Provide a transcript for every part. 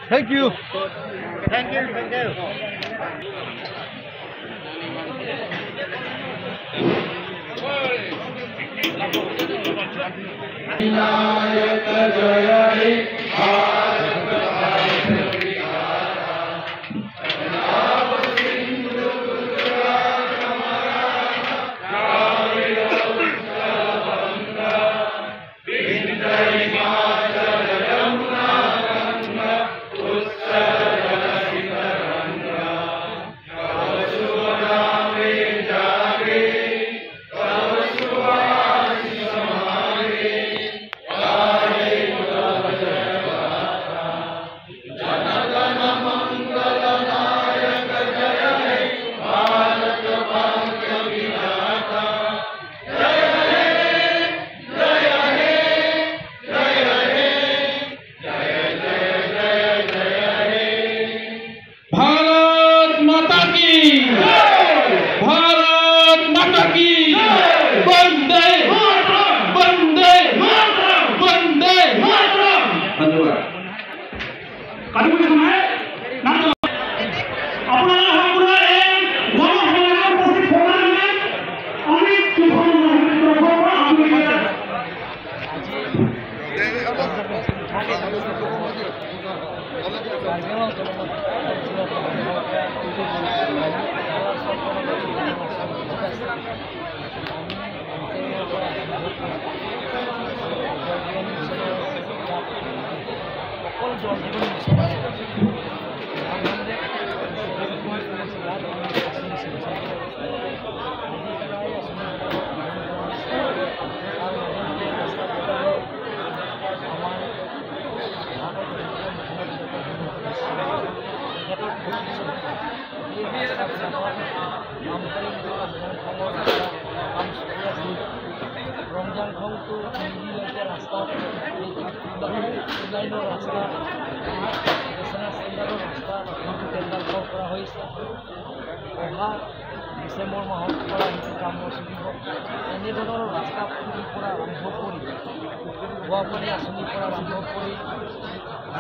Thank you. Thank you, thank you. Vinayak Jai He Bharat Bhagya Vidhata Punjab Sindhu Gujarat Maratha Dravida Utkal Banga Vindhya Himachal Yamuna Ganga Utsal Jal Taranga तव शुभ नामे जागे तव शुभ आशीष मांगे गाहे तव जय गाथा जन गण मंगल नायक जय हे भारत भाग्य विधाता जय हे जय हे जय हे जय जय जय जय हे। भारत माता की भारत माता की वंदे वंदे वंदे। ধন্যবাদ। কাটিব নাই নাম আপোনালোকে সম্পূৰ্ণ এই গণসমাগমত উপস্থিত থকাৰ বাবে অনেক তৰফৰ পৰা আন্তৰিক অকল জল জীৱন মিছন ৰংজাংখংটো তিনিলৈকে ৰাস্তা, লাইনৰ ৰাস্তা, নেশ্যনেল ষ্টেণ্ডাৰ্ডৰ ৰাস্তা সেইটো টেণ্ডাৰ কল কৰা হৈছে। অহা ডিচেম্বৰ মাহৰ পৰা সেইটো কাম চলিব। এনেধৰণৰ ৰাস্তা পদূলিৰ পৰা আৰম্ভ কৰি খোৱাপানী আঁচনিৰ পৰা আৰম্ভ কৰি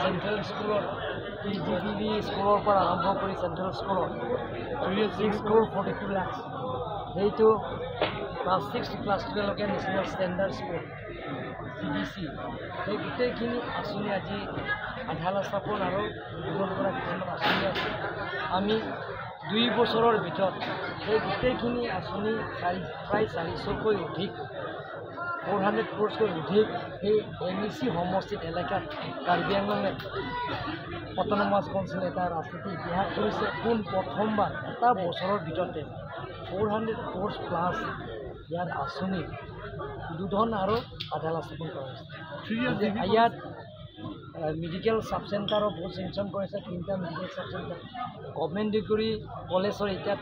চেণ্ট্ৰেল স্কুলৰ পি জি পি বি স্কুলৰ পৰা আৰম্ভ কৰি চেণ্ট্ৰেল স্কুলৰ 6 crore 42 lakh, সেইটো ক্লাছ 6 টু ক্লাছ 12লৈকে নেশ্যনেল ষ্টেণ্ডাৰ্ড স্কুল CBC, সেই গোটেইখিনি আঁচনি আজি আধাৰশিলা স্থাপন আৰু উদ্বোধন কৰা কিছুমান আঁচনি আছে। আমি 2 বছৰৰ ভিতৰত সেই গোটেইখিনি আঁচনি প্ৰায় 400তকৈ অধিক, 400 ক্ৰ'ৰ্ছকৈ অধিক সেই এনইচি সমষ্টিত এলেকাত কাৰ্বি আংলঙে অট'নমাছ কাউন্সিল এটা ৰাজনীতি ইতিহাস কৰিছে। পোন প্ৰথমবাৰ এটা বছৰৰ ভিতৰতে 400 ক্ৰ'ৰ্ছ প্লাছ ইয়াৰ আঁচনি উদ্বোধন আৰু আধাৰশিলা স্থাপন কৰা হৈছে। ইয়াত মেডিকেল চাব চেণ্টাৰো বহুত চেংচন কৰিছে, তিনিটা medical sub centre, government degree কলেজৰ এতিয়া